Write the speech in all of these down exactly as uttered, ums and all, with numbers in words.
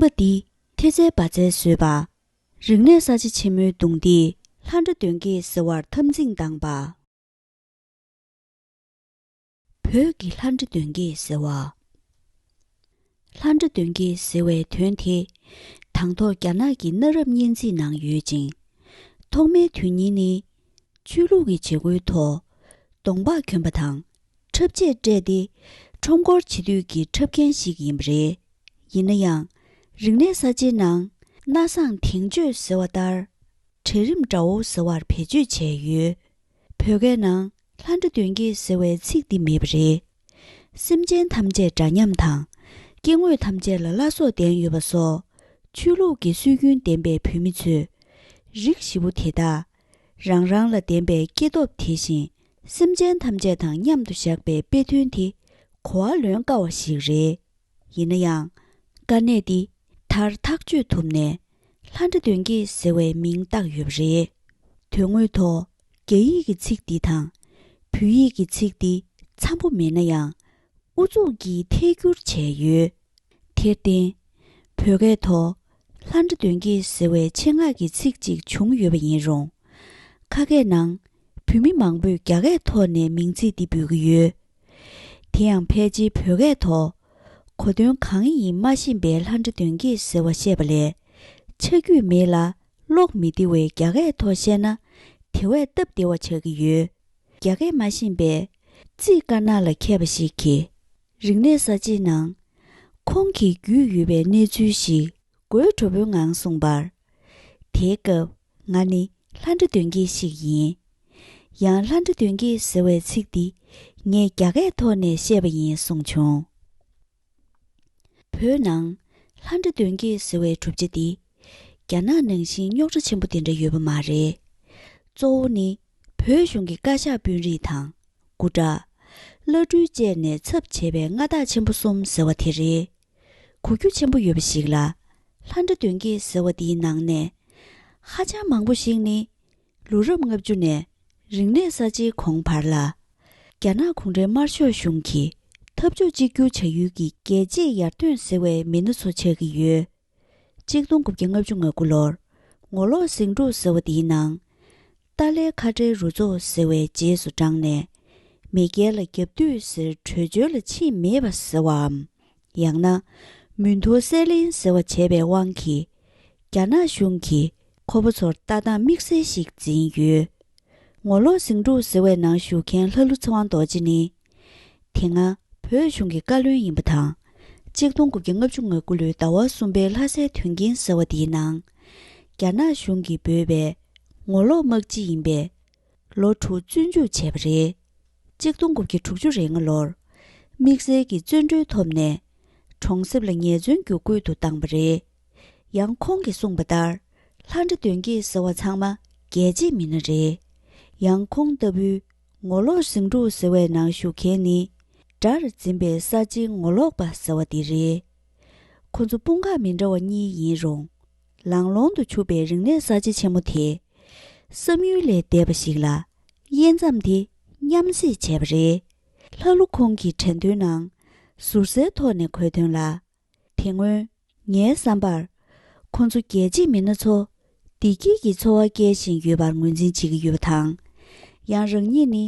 པ་འདི་ཐེ་ཚལ་བ་ཚལ་བཟོས་པ། རིག་གནས་གསར་བརྗེ་ཆེན་མོའི་གདུང་འདིས་ལྷ་འདྲེ་གདོན་བགེགས་ཟེར་བར་འཐབ་འཛིང་བཏང་པ། བོད་ཀྱི་ལྷ་འདྲེ་གདོན་བགེགས་ཟེར་བ། ལྷ་འདྲེ་གདོན་བགེགས་ཟེར་བའི་དོན་དེ། དང་ཐོག་རྒྱ་ནག་གི་གནའ་རབས་སྙན་ཚིག་ནང་ཡོད་ཅིང་། ཐོག་མའི་དོན་སྙིང་ནི། ཆོས་ལུགས་ཀྱི་བྱེད་སྒོའི་ཐོག་གདོང་པགས་གྱོན་པ་དང་། འཁྲབ་ཆས་སྤྲས་ཏེ་ཁྲོམ་སྐོར་བྱེད་དུས་ཀྱི་འཁྲབ་མཁན་ཞིག་ཡིན་པ་རེད། ཡིན་ན་ཡང་། རིག་གནས་གསར་བརྗེའི་ནང་། སྣ་བཟང་དེང་སྤྱོད་ཟེར་བ་ལྟར། གྲལ་རིམ་འདྲ་བོ་ཟེར་བར་བེད་སྤྱོད་བྱས་ཡོད། བོད་སྐད་ནང་ལྷ་འདྲེ་གདོན་བགེགས་ཟེར་བའི་ཚིག་འདི་མེད་པ་རེད། སེམས་ཅན་ཐམས་ཅད་འདྲ་མཉམ་དང་། སྐྱེ་དངོས་ཐམས་ཅད་ལ་བླ་སྲོག་ལྡན་ཡོད་པ་སོགས། ཆོས་ལུགས་ཀྱི་སྲོལ་རྒྱུན་ལྡན་པའི་བོད་མི་ཚོས། རིགས་བཞི་པོ་དེ་དག་རང་རང་ལ་ལྡན་པའི་སྐྱེ་སྟོབས་དེ་བཞིན། སེམས་ཅན་ཐམས་ཅད་དང་མཉམ་དུ་བཞག་པའི་དཔེ་མཚོན་དེ་གོ་བ་ལོན་དཀའ་བ་ཞིག་རེད། ཡིན་ན་ཡང་། དཀའ་གནད་འདི་མཐར་ཐག་གཅོད་ཐུབ་ནས། ལྷ་འདྲེ་གདོན་བགེགས་ཟེར་བའི་མིང་བཏགས་ཡོད་པ་རེད། དོན་དངོས་ཐོག་རྒྱ་ཡིག་གི་ཚིག་འདི་དང་། བོད་ཡིག་གི་ཚིག་འདི་འཚམ་པོ་མེད་ན་ཡང་། ཨུ་ཚུགས་ཀྱིས་ཐད་སྒྱུར་བྱས་ཡོད། དེར་བརྟེན། བོད་སྐད་ཐོག་ལྷ་འདྲེ་གདོན་བགེགས་ཟེར་བའི་ཆེད་མངགས་ཀྱི་ཚིག་ཅིག་བྱུང་ཡོད་པ་ཡིན་རུང་། ཁ་སྐད་ནང་བོད་མི་མང་པོས་རྒྱ་སྐད་ཐོག་ནས་མིང་ཚིག་འདི་འབོད་ཀྱི་ཡོད། དེ་ཡང་ཕལ་ཆེར་བོད་སྐད་ཐོག་གོ་དོན་གང་ཡིན་མ་ཤེས་པའི་ལྷ་འདྲེ་གདོན་བགེགས་ཟེར་བ་བཤད་པ་ལས། ཆ་རྒྱུས་མེད་ལ་ཀློག་མི་བདེ་བས་རྒྱ་སྐད་ཐོག་བཤད་ན་དེ་བས་སྟབས་བདེ་བ་ཆགས་ཀྱི་ཡོད། རྒྱ་སྐད་མ་ཤེས་པས་རྩིས་དཀར་ནག་ལ་མཁས་པ་ཞིག་གིས། རིག་གནས་གསར་བརྗེའི་ནང་། ཁོང་གིས་རྒྱུས་ཡོད་པའི་གནས་ཚུལ་ཞིག་དགོད་བྲོ་པོའི་ངང་གསུངས་པར། དེའི་སྐབས་ང་ནི་ལྷ་འདྲེ་གདོན་བགེགས་ཤིག་ཡིན། ཡང་ལྷ་འདྲེ་གདོན་བགེགས་ཟེར་བའི་ཚིག་འདི་ངས་རྒྱ་སྐད་ཐོག་ནས་བཤད་པ་ཡིན་གསུངས་བྱུང་། བོད་ནང་ལྷ་འདྲེ་གདོན་བགེགས་ཟེར་བའི་གྲུབ་ཆ་འདི། རྒྱ་ནག་ནང་བཞིན་རྙོག་དྲ་ཆེན་པོ་དེ་འདྲ་ཡོད་པ་མ་རེད། གཙོ་བོ་ནི་བོད་གཞུང་གི་བཀའ་ཤག་དཔོན་རིགས་དང་། སྐུ་དྲག་བླ་སྤྲུལ་བཅས་ནས་ཚབ་བྱས་པའི་མངའ་བདག་ཆེན་པོ་གསུམ་ཟེར་བ་དེ་རེད། གོ་རྒྱུ་ཆེན་པོ་ཡོད་པ་ཞིག་ལ། ལྷ་འདྲེ་གདོན་བགེགས་ཟེར་བ་འདིའི་ནང་ནས། ཧ་ཅང་མང་པོ་ཞིག་ནི། ལོ་རབས་ལྔ་བཅུ་ནས་རིག་གནས་གསར་བརྗེའི་གོང་བར་ལ། རྒྱ་ནག་གུང་ཁྲན་དམར་ཤོག་གཞུང་གིས་འཐབ་ཕྱོགས་གཅིག་གྱུར་བྱ་ཡུལ་གྱི་རྒྱལ་གཅེས་ཡར་ཐོན་ཟེར་བའི་མི་སྣ་ཚོ་ཆགས་ཀྱི་ཡོད། གཅིག་སྟོང་དགུ་བརྒྱ་ལྔ་བཅུ་ང་དགུ་ལོར། ངོ་ལོག་ཟིང་འཁྲུག་ཟེར་བ་དེའི་ནང་། ཏཱ་ལའི་ཁ་བྲལ་རུ་ཚོགས་ཟེར་བའི་རྗེས་སུ་འབྲངས་ནས། མེས་རྒྱལ་ལ་རྒྱབ་གཏོད་ཟེར་བྲོས་བྱོལ་ལ་ཕྱིན་མེད་པ་ཟེར་བའམ། ཡང་ན། མུན་ཐོ་སེལ་ལེན་ཟེར་བ་བྱས་པའི་དབང་གིས། རྒྱ་ནག་གཞུང་གིས་ཁོ་པ་ཚོར་ལྟ་སྟངས་དམིགས་བསལ་ཞིག་འཛིན་ཡོད། ངོ་ལོག་ཟིང་འཁྲུག་ཟེར་བའི་ནང་ཞུགས་མཁན་ལྷ་ཀླུ་ཚེ་དབང་རྡོ་རྗེ་ནི། དེ་སྔ་བོད་གཞུང་གི་བཀའ་བློན་ཡིན་པ་དང་། གཅིག་སྟོང་དགུ་བརྒྱ་ལྔ་བཅུ་ང་དགུ་ལོའི་ཟླ་བ་གསུམ་པའི་ལྷ་སའི་དོན་རྐྱེན་ཟེར་བ་དེའི་ནང་། རྒྱ་ནག་གཞུང་གིས་འབོད་པའི་ངོ་ལོག་དམག་སྤྱི་ཡིན་པས། ལོ་དྲུག་བཙོན་འཇུག་བྱས་པ་རེད། གཅིག་སྟོང་དགུ་བརྒྱ་དྲུག་ཅུ་རེ་ལྔ་ལོར། དམིགས་བསལ་གྱི་བཙོན་གྲོལ་ཐོབ་ནས། གྲོང་གསེབ་ལ་ངལ་རྩོལ་བསྒྱུར་བཀོད་དུ་བཏང་པ་རེད། ཡང་ཁོང་གིས་གསུངས་པ་ལྟར། ལྷ་འདྲེ་གདོན་བགེགས་ཟེར་བ་ཚང་མ་རྒྱལ་གཅེས་མི་སྣ་རེད། ཡང་ཁོང་ལྟ་བུའི་ངོ་ལོག་ཟིང་འཁྲུག་ཟེར་བའི་ནང་ཞུགས་མཁན་ནི། དགྲར་འཛིན་པའི་གསར་བརྗེའི་ངོ་ལོག་པ་ཟེར་བ་དེ་རེད། ཁོ་ཚོ་དཔུང་ཁག་མི་འདྲ་བ་གཉིས་ཡིན་རུང་། ལང་ལོང་དུ་ཕྱུག་པའི་རིག་གནས་གསར་བརྗེ་ཆེན་མོ་དེ། བསམ་ཡུལ་ལས་འདས་པ་ཞིག་ལ། དབྱེ་མཚམས་དེ་མཉམ་བསྲེས་བྱས་པ་རེད། ལྷ་ཀླུ་ཁོང་གི་དྲན་དོན་ནང་། ཟུར་གསལ་ཐོག་ནས་འཁོད་དོན་ལ། དེ་སྔོན། ངའི་བསམ་པར། ཁོང་ཚོ་རྒྱལ་གཅེས་མི་སྣ་ཚོ། བདེ་སྐྱིད་ཀྱི་འཚོ་བ་སྐྱེལ་བཞིན་ཡོད་པར་ངོས་འཛིན་བྱེད་ཀྱི་ཡོད་པ་དང་། ཡང་རང་ཉིད་ནི།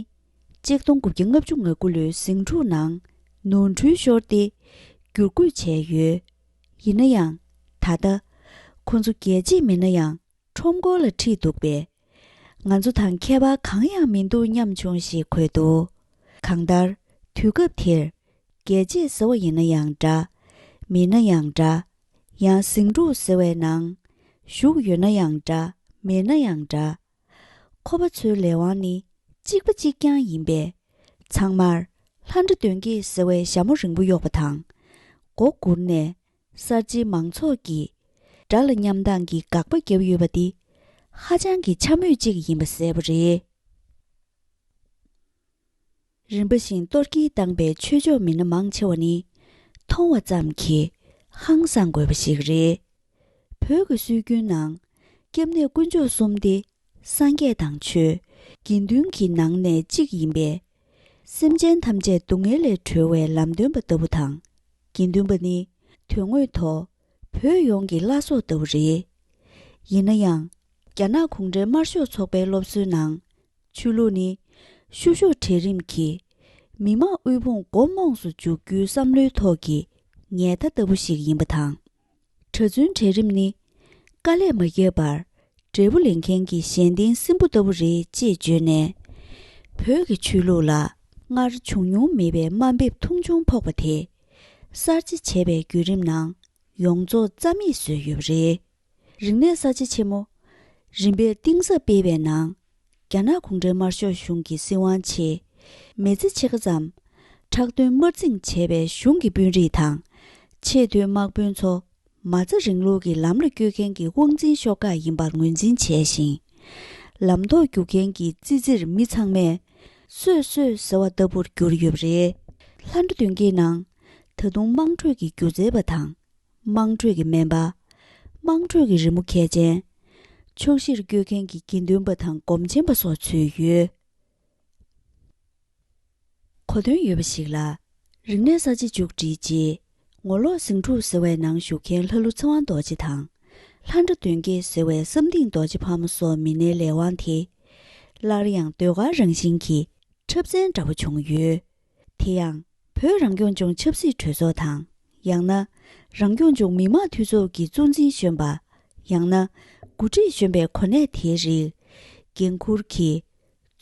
གཅིག་སྟོང་དགུ་བརྒྱ་ལྔ་བཅུ་ང་དགུ་ལོའི་ཟིང་འཁྲུག་ནང་། ནོར་འཁྲུལ་ཤོར་ཏེ། བསྒྱུར་བཀོད་བྱས་ཡོད། ཡིན་ན་ཡང་། ད་ལྟ། ཁོང་ཚོ་རྒྱལ་གཅེས་མི་སྣ་ཡང་། ཁྲོམ་སྐོར་ལ་ཁྲིད་འདུག་པས། ང་ཚོ་དང་ཁྱད་པར་གང་ཡང་མི་འདུག་སྙམ་བྱུང་ཞེས་འཁོད་འདུག་གང་ལྟར། དུས་སྐབས་དེར། རྒྱལ་གཅེས་ཟེར་བ་ཡིན་ན་ཡང་འདྲ། མིན་ན་ཡང་འདྲ། ཡང་ཟིང་འཁྲུག་ཟེར་བའི་ནང་། ཞུགས་ཡོད་ན་ཡང་འདྲ། མེད་ན་ཡང་འདྲ། ཁོ་པ་ཚོའི་ལས་དབང་ནི། གཅིག་པ་གཅིག་རྐྱང་ཡིན་པས། ཚང་མར། ལྷ་འདྲེ་གདོན་བགེགས་ཟེར་བའི་ཞྭ་མོ་རིང་པོ་གཡོགས་པ་དང་། མགོ་སྒུར་ནས། གསར་བརྗེའི་མང་ཚོགས་ཀྱིས་དགྲ་ལ་མཉམ་སྡང་གི་དགག་པ་བརྒྱབ་ཡོད་པ་འདི་ཧ་ཅང་གི་འཕྱ་སྨོད་ཅིག་ཡིན་པ་གསལ་པོ་རེད། རིམ་པ་བཞིན་གཏོར་སྐྱོན་བཏང་པའི་ཆོས་ཕྱོགས་མི་སྣ་མང་ཆེ་བ་ནི་མཐོང་བ་ཙམ་གྱིས་ཧང་སང་དགོས་པ་ཞིག་རེད། བོད་ཀྱི་སྲོལ་རྒྱུན་ནང་སྐྱབས་གནས་དཀོན་མཆོག་གསུམ་སྟེ། སངས་རྒྱས་དང་ཆོས། དགེ་འདུན་གྱི་ནང་ནས་གཅིག་ཡིན་པས། སེམས་ཅན་ཐམས་ཅད་སྡུག་བསྔལ་ལས་གྲོལ་བའི་ལམ་སྟོན་པ་ལྟ་བུ་དང་། དགེ་འདུན་པ་ནི་དོན་དངོས་ཐོག་ བོད་ཡོངས་ཀྱི་བླ་སྲོག་ལྟ་བུ་རེད། ཡིན་ན་ཡང་། རྒྱ་ནག་གུང་ཁྲན་དམར་ཤོག་ཚོགས་པའི་སློབ་གསོའི་ནང་། ཆོས་ལུགས་ནི་བཤུ་གཞོག་གྲལ་རིམ་གྱི་མི་དམངས་དབུལ་ཕོངས་མགོ་རྨོངས་སུ་འཇུག་རྒྱུའི་བསམ་བློའི་ཐོག་གི་ཉལ་ཐ་ལྟ་བུ་ཞིག་ཡིན་པ་དང་། གྲྭ་བཙུན་གྲལ་རིམ་ནི་དཀའ་ལས་མ་བརྒྱབ་པར་འབྲས་བུ་ལེན་མཁན་གྱི་གཞན་བརྟེན་སྲིན་པོ་ལྟ་བུ་རེད་ཅེས་བརྗོད་ནས། བོད་ཀྱི་ཆོས་ལུགས་ལ་སྔར་བྱུང་མྱོང་མེད་པའི་དམའ་འབེབས་མཐོང་ཆུང་ཕོག་པ་དེ། གསར་བརྗེ་བྱས་པའི་བརྒྱུད་རིམ་ནང་ཡོངས་རྫོགས་རྩ་མེད་བཟོས་ཡོད་པ་རེད། རིག་གནས་གསར་བརྗེ་ཆེན་མོ། རིམ་པས་གཏིང་ཟབ་སྤེལ་བའི་ནང་། རྒྱ་ནག་གུང་ཁྲན་དམར་ཤོག་གཞུང་གི་སྲིད་དབང་ཆེད། མི་ཚེ་ཕྱེད་ཀ་ཙམ། ཁྲག་དོན་དམར་འཛིང་བྱས་པའི་གཞུང་གི་དཔོན་རིགས་དང་། ཆེས་མཐོའི་དམག་དཔོན་ཚོ། མ་རྩ་རིང་ལུགས་ཀྱི་ལམ་ལ་བསྐྱོད་མཁན་གྱི་དབང་འཛིན་ཤོག་ཁག་ཡིན་པར་ངོས་འཛིན་བྱས་ཤིང་། ལམ་ཐོག་རྒྱུག་མཁན་གྱི་ཙི་ཙིར་མི་ཚང་མས། སོད་སོད་ཟེར་བ་ལྟ་བུར་གྱུར་ཡོད་པ་རེད། ལྷ་འདྲེ་གདོན་བགེགས་ནང་། ད་དུང་དམངས་ཁྲོད་ཀྱི་སྒྱུ་རྩལ་པ་དང་། དམངས་ཁྲོད་ཀྱི་སྨན་པ། དམངས་ཁྲོད་ཀྱི་རི་མོ་མཁས་ཅན། ཕྱོགས་བཞིར་བསྐྱོད་མཁན་གྱི་དགེ་འདུན་པ་དང་སྒོམ་ཆེན་པ་སོགས་ཚུད་ཡོད། གོ་དོན་ཡོད་པ་ཞིག་ལ། རིག་གནས་གསར་བརྗེ་མཇུག་བསྒྲིལ་རྗེས། ངོ་ལོག་ཟིང་འཁྲུག་ཟེར་བའི་ནང་ཞུགས་མཁན་ལྷ་ཀླུ་ཚེ་དབང་རྡོ་རྗེ་དང་། ལྷ་འདྲེ་གདོན་བགེགས་ཟེར་བའི་བསམ་སྡིངས་རྡོ་རྗེ་ཕག་མོ་སོགས་མི་སྣའི་ལས་དབང་དེ། སླར་ཡང་ཟློས་གར་རང་བཞིན་གྱི་འཁྲབ་ཚན་འདྲ་བོ་བྱུང་ཡོད། དེ་ཡང་། བོད་རང་སྐྱོང་ལྗོངས་ཆབ་སྲིད་གྲོས་ཚོགས་དང་། ཡང་ན། རང་སྐྱོང་ལྗོངས་མི་དམངས་འཐུས་ཚོགས་ཀྱི་གཙོ་འཛིན་གཞོན་པ། ཡང་ན། འགོ་ཁྲིད་གཞོན་པའི་གོ་གནས་དེའི་རིགས། འགན་འཁུར་གྱིས།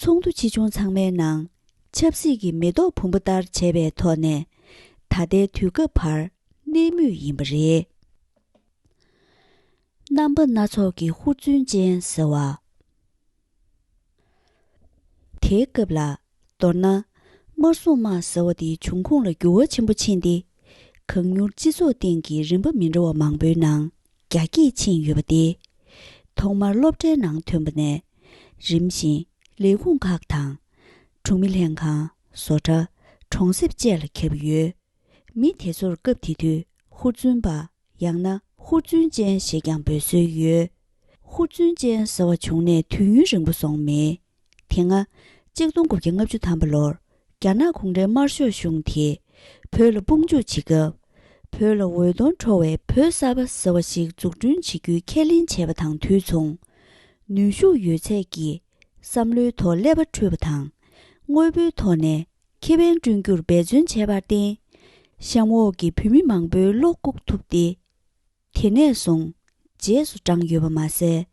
ཚོགས་འདུ་ཆེ་ཆུང་ཚང་མའི་ནང་། ཆབ་སྲིད་ཀྱི་མེ་ཏོག་ཕུང་པོ་ལྟར་བྱས་པའི་ཐོག་ནས། ད་ལྟའི་དུས་སྐབས་བར་གནས་མུས་ཡིན་པ་རེད། རྣམ་པ་སྣ་ཚོགས་ཀྱི་ཧུར་བརྩོན་ཅན་ཟེར་བ། དེའི་སྐབས་ལ། མདོར་ན། དམར་སྲུང་དམག་ཟེར་བ་དེའི་འབྱུང་ཁུངས་ལ་འགྱུར་བ་ཆེན་པོ་ཕྱིན་ཏེ། གང་མྱུར་སྤྱི་ཚོགས་སྟེང་གི་རིམ་པ་མི་འདྲ་བ་མང་པོའི་ནང་རྒྱ་སྐྱེད་ཕྱིན་ཡོད་པ་སྟེ། ཐོག་མར་སློབ་གྲྭའི་ནང་ཐོན་པ་ནས། རིམ་བཞིན་ལས་ཁུངས་ཁག་དང་། གྲོང་མི་ལྷན་ཁང་། བཟོ་གྲྭ། གྲོང་གསེབ་བཅས་ལ་ཁྱབ་ཡོད། མི་དེ་ཚོར་སྐབས་དེ་དུས་ཧུར་བརྩོན་པ། ཡང་ན་ཧུར་བརྩོན་ཅན་ཞེས་ཀྱང་འབོད་སྲོལ་ཡོད། ཧུར་བརྩོན་ཅན་ཟེར་བ་བྱུང་ནས་དུས་ཡུན་རིང་པོ་སོང་མེད། དེ་སྔ། གཅིག་སྟོང་དགུ་བརྒྱ་ལྔ་བཅུ་ཐམ་པ་ལོར། རྒྱ་ནག་གུང་ཁྲན་དམར་ཤོག་གཞུང་དེས། བོད་ལ་དཔུང་འཇུག་བྱེད་སྐབས། བོད་ལ་འོད་སྟོང་འཕྲོ་བའི་བོད་གསར་པ་ཟེར་བ་ཞིག་འཛུགས་སྐྲུན་བྱེད་རྒྱུའི་ཁས་ལེན་བྱས་པ་དང་དུས་མཚུངས། ནུས་ཤུགས་ཡོད་ཚད་ཀྱིས། བསམ་བློའི་ཐོག་ཀླད་པ་འཁྲུད་པ་དང་། དངོས་པོའི་ཐོག་ནས། ཁེ་ཕན་བསྐྲུན་རྒྱུར་འབད་བརྩོན་བྱས་པར་བརྟེན། གཤམ་འོག་གི་བོད་མི་མང་པོའི་བློ་བཀུག་ཐུབ་སྟེ། དེ་ནས་བཟུང་རྗེས་སུ་འབྲངས་ཡོད་པ་མ་ཟད།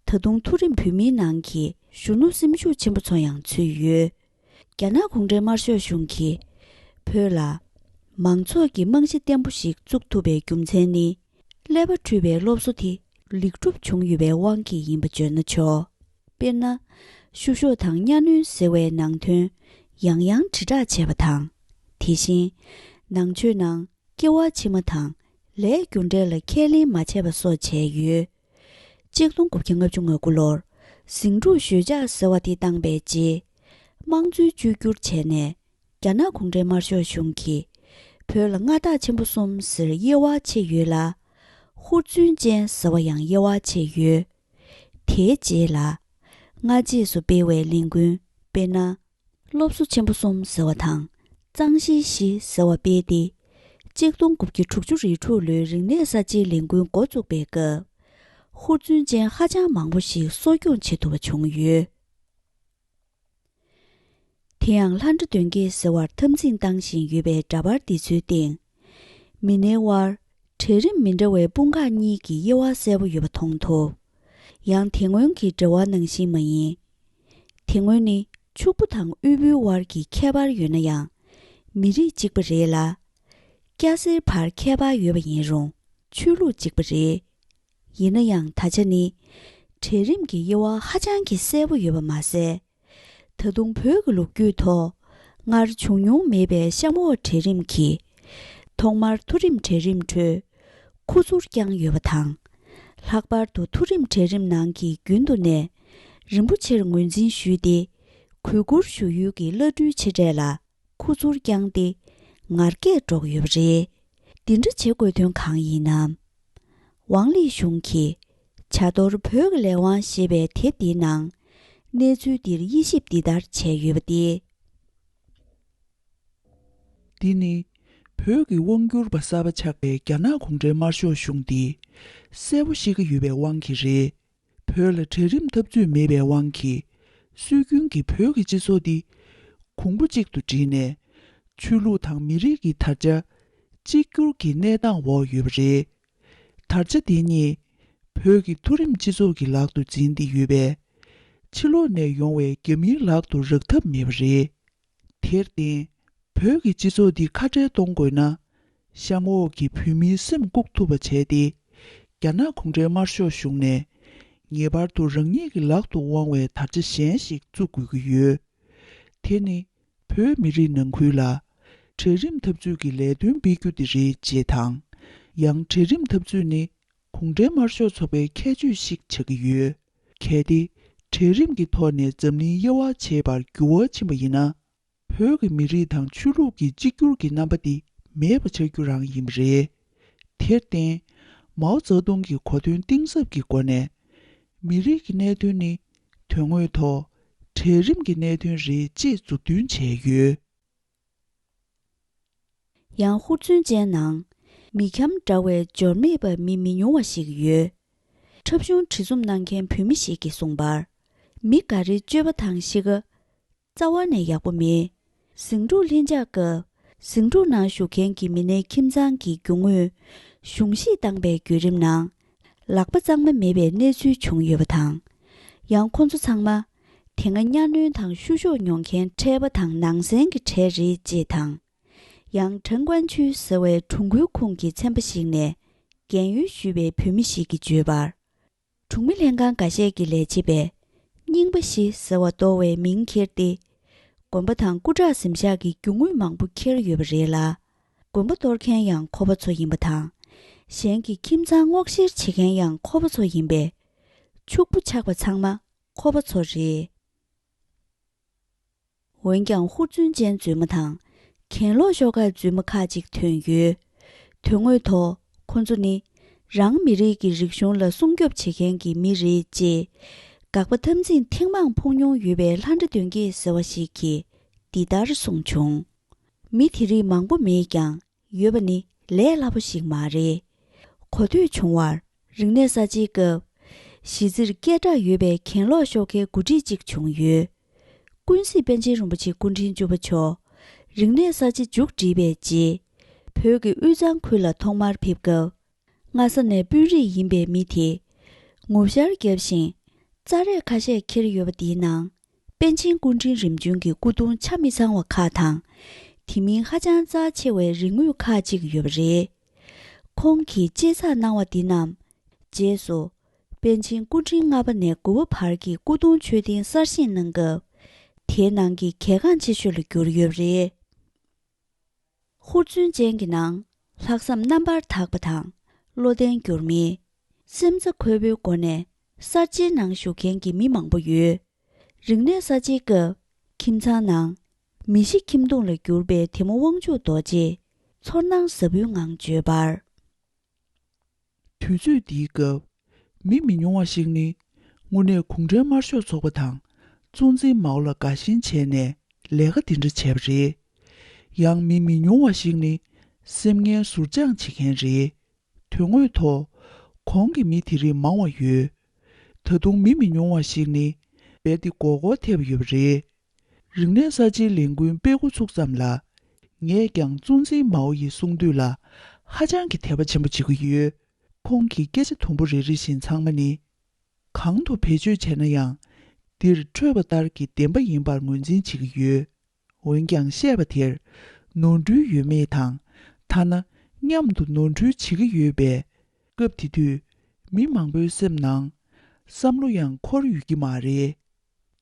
ད་དུང་མཐོ་རིམ་བོད་མིའི་ནང་གི་གཞོན་ནུ་སེམས་ཤུགས་ཆེན་པོ་ཚོ་ཡང་ཚུད་ཡོད། རྒྱ་ནག་གུང་ཁྲན་དམར་ཤོག་གཞུང་གིས་བོད་ལ་མང་ཚོགས་ཀྱི་རྨང་གཞི་བརྟན་པོ་ཞིག་བཙུགས་ཐུབ་པའི་རྒྱུ་མཚན་ནི། ཀླད་པ་འཁྲུད་པའི་སློབ་གསོ་དེ་ལེགས་གྲུབ་བྱུང་ཡོད་པའི་དབང་གིས་ཡིན་པ་བརྗོད་ན་ཆོག་དཔེར་ན། བཤུ་གཞོག་དང་གཉའ་གནོན་ཟེར་བའི་ནང་དོན་ཡང་ཡང་དྲིལ་བསྒྲགས་བྱས་པ་དང་། དེ་བཞིན། ནང་ཆོས་ནང་སྐྱེ་བ་ཕྱི་མ་དང་ལས་རྒྱུ་འབྲས་ལ་ཁས་ལེན་མ་བྱས་པ་སོགས་བྱས་ཡོད། གཅིག་སྟོང་དགུ་བརྒྱ་ལྔ་བཅུ་ང་དགུ་ལོར་ཟིང་འཁྲུག་ཞོད་འཇགས་ཟེར་བ་དེ་བཏང་པའི་རྗེས། དམངས་གཙོའི་བཅོས་བསྒྱུར་བྱས་ནས། རྒྱ་ནག་གུང་ཁྲན་དམར་ཤོག་གཞུང་གིས་བོད་ལ་མངའ་བདག་ཆེན་པོ་གསུམ་ཟེར་དབྱེ་བ་ཕྱེ་ཡོད་ལ། ཧུར་བརྩོན་ཅན་ཟེར་བ་ཡང་དབྱེ་བ་ཕྱེ་ཡོད། དེའི་རྗེས་ལ། སྔ་རྗེས་སུ་སྤེལ་བའི་ལས་འགུལ་དཔེར་ན། སློབ་གསོ་ཆེན་པོ་གསུམ་ཟེར་བ་དང་། གཙང་གཞི་བཞི་ཟེར་བ་སྤེལ་ཏེ། གཅིག་སྟོང་དགུ་བརྒྱ་དྲུག་ཅུ་རེ་དྲུག་ལོའི་རིག་གནས་གསར་བརྗེའི་ལས་འགུལ་འགོ་བཙུགས་པའི་སྐབས། ཧུར་བརྩོན་ཅན་ཧ་ཅང་མང་པོ་ཞིག་གསོ་སྐྱོང་བྱེད་ཐུབ་པ་བྱུང་ཡོད། དེ་ཡང་ལྷ་འདྲེ་གདོན་བགེགས་ཟེར་བར་འཐབ་འཛིང་བཏང་བཞིན་ཡོད་པའི་འདྲ་པར་འདི་ཚོའི་སྟེང་། མི་སྣའི་དབར་གྲལ་རིམ་མི་འདྲ་བའི་དཔུང་ཁག་གཉིས་ཀྱི་དབྱེ་བ་གསལ་པོ་ཡོད་པ་མཐོང་ཐུབ། ཡང་དེ་སྔོན་གྱི་འབྲེལ་བ་ནང་བཞིན་མ་ཡིན། དེ་སྔོན་ནི་ཕྱུག་པོ་དང་དབུལ་པོའི་དབར་གྱི་ཁྱད་པར་ཡོད་ན་ཡང་། མི་རིགས་གཅིག་པ་རེད་ལ། སྐྱ་སེར་བར་ཁྱད་པར་ཡོད་པ་ཡིན་རུང་ཆོས་ལུགས་གཅིག་པ་རེད། ཡིན་ན་ཡང་ད་ཆ་ནི། གྲལ་རིམ་གྱི་དབྱེ་བ་ཧ་ཅང་གི་གསལ་པོ་ཡོད་པ་མ་ཟད། ད་དུང་བོད་ཀྱི་ལོ་རྒྱུས་ཐོག་སྔར་བྱུང་མྱོང་མེད་པའི་གཤམ་འོག་གྲལ་རིམ་གྱིས། ཐོག་མར་མཐོ་རིམ་གྲལ་རིམ་ཁྲོད་ཁུ་ཚུར་བརྐྱངས་ཡོད་པ་དང་། ལྷག་པར་དུ་མཐོ་རིམ་གྲལ་རིམ་ནང་གི་རྒྱུན་དུ་ནས་རིན་པོ་ཆེར་ངོས་འཛིན་ཞུས་ཏེ། གུས་བཀུར་ཞུ་ཡུལ་གྱི་བླ་སྤྲུལ་ཆེ་གྲས་ལ་ཁུ་ཚུར་བརྐྱངས་ཏེ་ངར་སྐད་སྒྲོག་ཡོད་པ་རེད། འདི་འདྲ་བྱེད་དགོས་དོན་གང་ཡིན་ནམ། ཝང་ལི་ཞུང་གིས་བྱ་དོར་བོད་ཀྱི་ལས་དབང་ཞེས་པའི་དེབ་འདིའི་ནང་གནས་ཚུལ་འདིར་དབྱེ་ཞིབ་འདི་ལྟར་བྱས་ཡོད་པ་སྟེ། འདི་ནི། བོད་ཀྱི་དབང་སྒྱུར་པ་གསར་པ་ཆགས་པའི་རྒྱ་ནག་གུང་ཁྲན་དམར་ཤོག་གཞུང་འདི་གསལ་པོ་ཤེས་ཀྱི་ཡོད་པའི་དབང་གིས་རེད། བོད་ལ་གྲལ་རིམ་འཐབ་རྩོད་མེད་པའི་དབང་གིས་སྲོལ་རྒྱུན་གྱི་བོད་ཀྱི་སྤྱི་ཚོགས་འདི་གོང་བུ་གཅིག་ཏུ་བསྒྲིལ་ནས། ཆོས་ལུགས་དང་མི་རིགས་ཀྱི་དར་ཆ་གཅིག་གྱུར་གྱི་གནས་སྟངས་འོག་ཡོད་པ་རེད། དར་ཆ་དེ་ཉིད་བོད་ཀྱི་མཐོ་རིམ་སྤྱི་ཚོགས་ཀྱི་ལག་ཏུ་འཛིན་ཏེ་ཡོད་པས། ཕྱི་ལོགས་ནས་ཡོང་བའི་རྒྱ་མིའི་ལག་ཏུ་རག་ཐབས་མེད་པ་རེད། དེར་བརྟེན། བོད་ཀྱི་སྤྱི་ཚོགས་འདི་ཁ་བྲལ་གཏོང་དགོས་ན། གཤམ་འོག་གི་བོད་མིའི་སེམས་བཀུག་ཐུབ་པ་བྱས་ཏེ། རྒྱ་ནག་གུང་ཁྲན་དམར་ཤོག་གཞུང་ནས་ངེས་པར་དུ་རང་ཉིད་ཀྱི་ལག་ཏུ་དབང་བའི་དར་ཆ་གཞན་ཞིག་བཙུགས་དགོས་ཀྱི་ཡོད། དེ་ནི་བོད་མི་རིགས་ནང་ཁུལ་ལ་གྲལ་རིམ་འཐབ་རྩོད་ཀྱི་ལས་དོན་སྤེལ་རྒྱུ་དེ་རེད་ཅེས་དང་། ཡང་གྲལ་རིམ་འཐབ་རྩོད་ནི་གུང་ཁྲན་དམར་ཤོག་ཚོགས་པའི་ཁྱད་ཆོས་ཤིག་ཆགས་ཀྱི་ཡོད། གལ་ཏེ་གྲལ་རིམ་གྱི་ཐོག་ནས་འཛམ་གླིང་དབྱེ་བ་ཕྱེ་བར་འགྱུར་བ་ཕྱིན་པ་ཡིན་ན། བོད་ཀྱི་མི་རིགས་དང་ཆོས་ལུགས་ཀྱི་གཅིག་གྱུར་གྱི་རྣམ་པ་འདི་མེད་པ་ཆགས་རྒྱུ་རང་ཡིན་པ་རེད། དེར་བརྟེན། མའོ་ཙེ་ཏུང་གིས་གོ་དོན་གཏིང་ཟབ་ཀྱི་སྒོ་ནས། མི་རིགས་ཀྱི་གནད་དོན་ནི་དོན་དངོས་ཐོག་གྲལ་རིམ་གྱི་གནད་དོན་རེད་ཅེས་མཛུབ་སྟོན་བྱས་ཡོད། ཡང་ཧུར་བརྩོན་ཅན་ནང་། མི་འཁྱམ་འདྲ་བའི་འབྱོར་མེད་པ་མི་མི་ཉུང་བ་ཞིག་ཡོད། འཁྲབ་གཞུང་བྲིས་རྩོམ་གནང་མཁན་བོད་མི་ཞིག་གིས་གསུངས་པར། མི་འགའ་རེའི་སྤྱོད་པ་དང་གཤིས་ཀ་རྩ་བ་ནས་ཡག་པོ་མེད། ཟིང་འཁྲུག་ལྷིང་འཇགས་སྐབས། ཟིང་འཁྲུག་ནང་ཞུགས་མཁན་གྱི་མི་སྣའི་ཁྱིམ་ཚང་གི་རྒྱུ་དངོས་གཞུང་བཞེས་བཏང་པའི་བརྒྱུད་རིམ་ནང་། ལག་པ་གཙང་མ་མེད་པའི་གནས་ཚུལ་བྱུང་ཡོད་པ་དང་། ཡང་ཁོ་ཚོ་ཚང་མ་དེ་སྔ་གཉའ་གནོན་དང་བཤུ་གཞོག་མྱོང་མཁན་འཕྲད་པ་དང་ནང་སེམས་ཀྱི་གྲས་རེད་ཅེས་དང་། ཡང་ཁྲང་ཀོན་ཆུས་ཟེར་བའི་གྲོང་ཁུལ་ཁོངས་ཀྱི་ཚན་པ་ཞིག་ནས་རྒན་ཡོལ་ཞུས་པའི་བོད་མི་ཞིག་གིས་བརྗོད་པར། གྲོང་མི་ལྷན་ཁང་འགའ་ཤས་ཀྱི་ལས་བྱེད་པས་རྙིང་པ་བཞི་ཟེར་བ་གཏོར་བའི་མིང་ཁྱེར་ཏེ། དགོན་པ་དང་སྐུ་དྲག་གཟིམ་ཤག་གི་རྒྱུ་དངོས་མང་པོ་ཁྱེར་ཡོད་པ་རེད་ལ། དགོན་པ་གཏོར་མཁན་ཡང་ཁོ་པ་ཚོ་ཡིན་པ་དང་། གཞན་གྱི་ཁྱིམ་ཚང་སྔོག་བཤེར་བྱེད་མཁན་ཡང་ཁོ་པ་ཚོ་ཡིན་པས། ཕྱུག་པོ་ཆགས་པ་ཚང་མ་ཁོ་པ་ཚོ་རེད། འོན་ཀྱང་ཧུར་བརྩོན་ཅན་རྫུན་མ་དང་། གྱེན་ལོག་ཤོག་ཁག་རྫུན་མ་ཁག་ཅིག་ཐོན་ཡོད། དོན་དངོས་ཐོག་ཁོ་ཚོ་ནི། རང་མི་རིགས་ཀྱི་རིག་གཞུང་ལ་སྲུང་སྐྱོབ་བྱེད་མཁན་གྱི་མི་རེད་ཅེས། དགག་པ་འཐབ་འཛིང་ཐེངས་མང་ཕོག་མྱོང་ཡོད་པའི་ལྷ་འདྲེ་གདོན་བགེགས་ཟེར་བ་ཞིག་གིས་འདི་ལྟར་གསུངས་བྱུང་། མི་དེ་རིགས་མང་པོ་མེད་ཀྱང་། ཡོད་པ་ནི་ལས་སླ་པོ་ཞིག་མ་རེད། གོ་ཐོས་བྱུང་བར། རིག་གནས་གསར་བརྗེའི་སྐབས། གཞི་རྩིར་སྐད་གྲགས་ཡོད་པའི་གྱེན་ལོག་ཤོག་ཁའི་འགོ་ཁྲིད་ཅིག་བྱུང་ཡོད། ཀུན་གཟིགས་པཎ་ཆེན་རིན་པོ་ཆེ་སྐུ་ཕྲེང་བཅུ་པ་མཆོག་རིག་གནས་གསར་བརྗེ་མཇུག་བསྒྲིལ་བའི་རྗེས། བོད་ཀྱི་དབུས་གཙང་ཁུལ་ལ་ཐོག་མར་ཕེབས་སྐབས། སྔ་ས་ནས་དཔོན་རིགས་ཡིན་པའི་མི་དེས་ངོ་ཤར་བརྒྱབ་ཤིང་། རྩ་རས་ཁ་ཤས་འཁྱེར་ཡོད་པ་འདིའི་ནང་། པཎ་ཆེན་སྐུ་ཕྲེང་རིམ་བྱོན་གྱི་སྐུ་གདུང་ཆ་མི་ཚང་བ་ཁག་དང་། དེ་མིན་ཧ་ཅང་རྩ་ཆེ་བའི་རིག་དངོས་ཁག་ཅིག་ཡོད་པ་རེད། ཁོང་གིས་བཅད་ཚགས་གནང་བ་འདི་རྣམས། རྗེས་སུ། པཎ་ཆེན་སྐུ་ཕྲེང་ལྔ་པ་ནས་དགུ་པ་བར་གྱི་སྐུ་གདུང་མཆོད་རྟེན་གསར་བཞེངས་གནང་སྐབས། དེའི་ནང་གི་གལ་འགངས་ཆེ་ཤོས་ལ་གྱུར་ཡོད་པ་རེད། ཧུར་བརྩོན་ཅན་གྱི་ནང་ལྷག་བསམ་རྣམ་པར་དག་པ་དང་། བློ་བརྟན་འགྱུར་མེད། སེམས་རྩ་འཁོལ་པོའི་སྒོ་ནས་གསར་བརྗེའི་ནང་ཞུགས་མཁན་གྱི་མི་མང་པོ་ཡོད། རིག་གནས་གསར་བརྗེའི་སྐབས་ཁྱིམ་ཚང་ནང་མི་ཤི་ཁྱིམ་སྡོང་ལ་གྱུར་པའི་དེ་མོ་དབང་ཕྱུག་རྡོ་རྗེས་ཚོར་སྣང་ཟབ་པོའི་ངང་བརྗོད་པར། དུས་ཚོད་འདིའི་སྐབས། མི་མི་ཉུང་བ་ཞིག་ནི། དངོས་གནས་གུང་ཁྲན་དམར་ཤོག་ཚོགས་པ་དང་། གཙོ་འཛིན་མའོ་ལ་དགའ་ཞེན་བྱས་ནས་ལས་ཀ་འདི་འདྲ་བྱས་པ་རེད། ཡང་མི་མི་ཉུང་བ་ཞིག་ནི། སེམས་ངན་ཟུར་སྦྱང་བྱེད་མཁན་རེད། དོན་དངོས་ཐོག་གོང་གི་མི་དེ་རིགས་མང་བ་ཡོད། ད་དུང་མི་མི་ཉུང་བ་ཞིག་ནི། རྦད་དེ་མགོ་སྐོར་ཐེབས་ཡོད་པ་རེད། རིག་གནས་གསར་བརྗེའི་ལས་འགུལ་སྤེལ་འགོ་ཚུགས་ཙམ་ལ། ངས་ཀྱང་གཙོ་འཛིན་མའོ་ཡི་གསུང་བཏུས་ལ་ཧ་ཅང་གི་དད་པ་ཆེན་པོ་བྱེད་ཀྱི་ཡོད། ཁོང་གི་སྐད་ཆ་དུམ་བུ་རེ་རེ་བཞིན་ཚང་མ་ནི། གང་དུ་བེད་སྤྱོད་བྱས་ན་ཡང་། འདིར་འཕྲོད་པ་ལྟར་གྱི་བདེན་པ་ཡིན་པར་ངོས་འཛིན་བྱེད་ཀྱི་ཡོད། འོན་ཀྱང་བཤད་པ་དེར་ནོར་འཁྲུལ་ཡོད་མེད་དང་། ཐ་ན་མཉམ་དུ་ནོར་འཁྲུལ་བྱེད་ཀྱི་ཡོད་པས། སྐབས་དེ་དུས་མི་མང་པོའི་སེམས་ནང་བསམ་བློ་ཡང་འཁོར་ཡོད་ཀྱི་མ་རེད།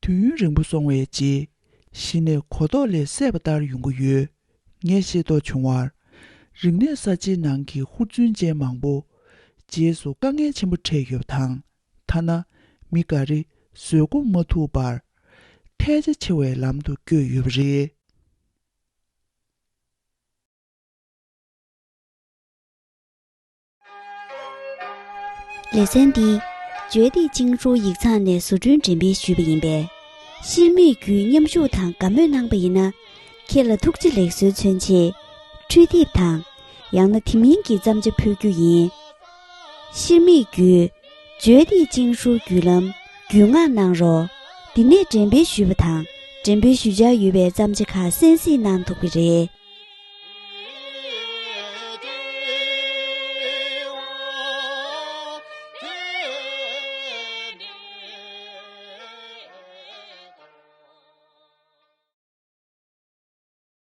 དུས་ཡུན་རིང་པོ་སོང་བའི་རྗེས། གཞི་ནས་གོ་རྟོགས་ལས་སད་པ་ལྟར་ཡོང་གི་ཡོད། ངས་ཤེས་རྟོགས་བྱུང་བར། རིག་གནས་གསར་བརྗེའི་ནང་གི་ཧུར་བརྩོན་ཅན་མང་པོ། རྗེས་སུ་དཀའ་ངལ་ཆེན་པོ་འཕྲད་ཡོད་པ་དང་། ཐ་ན། མི་འགའ་རེ་བཟོད་སྒོམ་མ་ཐུབ་པར། ཐལ་ཆ་ཆེ་བའི་ལམ་དུ་བསྐྱོད་ཡོད་པ་རེད། ལེ་ཚན་འདི། བརྗོད་བདེ་ཅིང་ཧྲུའུ་ཡིག་ཚང་ནས་བཟོ་སྐྲུན་འགྲེམས་སྤེལ་ཞུས་པ་ཡིན་པས། ཤེར་མིག་བརྒྱུད་མཉམ་ཞུགས་དང་དགའ་མོས་གནང་པ་ཡིན་ན། ཁྱེད་ལ་ཐུགས་རྗེ་ལེགས་གསོལ་མཚོན་ཆེད། འཕྲུལ་དེབ་དང་། ཡང་ན་དེ་མིན་གྱི་བརྩམས་བྱ་ཕུལ་རྒྱུ་ཡིན། ཤེར་མིག་བརྒྱུད། བརྗོད་བདེ་ཅིང་ཧྲུའུ་བརྒྱུད་ལམ་བརྒྱུད་མངགས་གནང་རོགས། འདི་ནས་འགྲེམས་སྤེལ་ཞུས་པ་དང་འགྲེམས་སྤེལ་ཞུ་འཆར་ཡོད་པའི་བརྩམས་བྱ་ཁག་གསན་གཟིགས་གནང་ཐུབ་ཀྱི་རེད།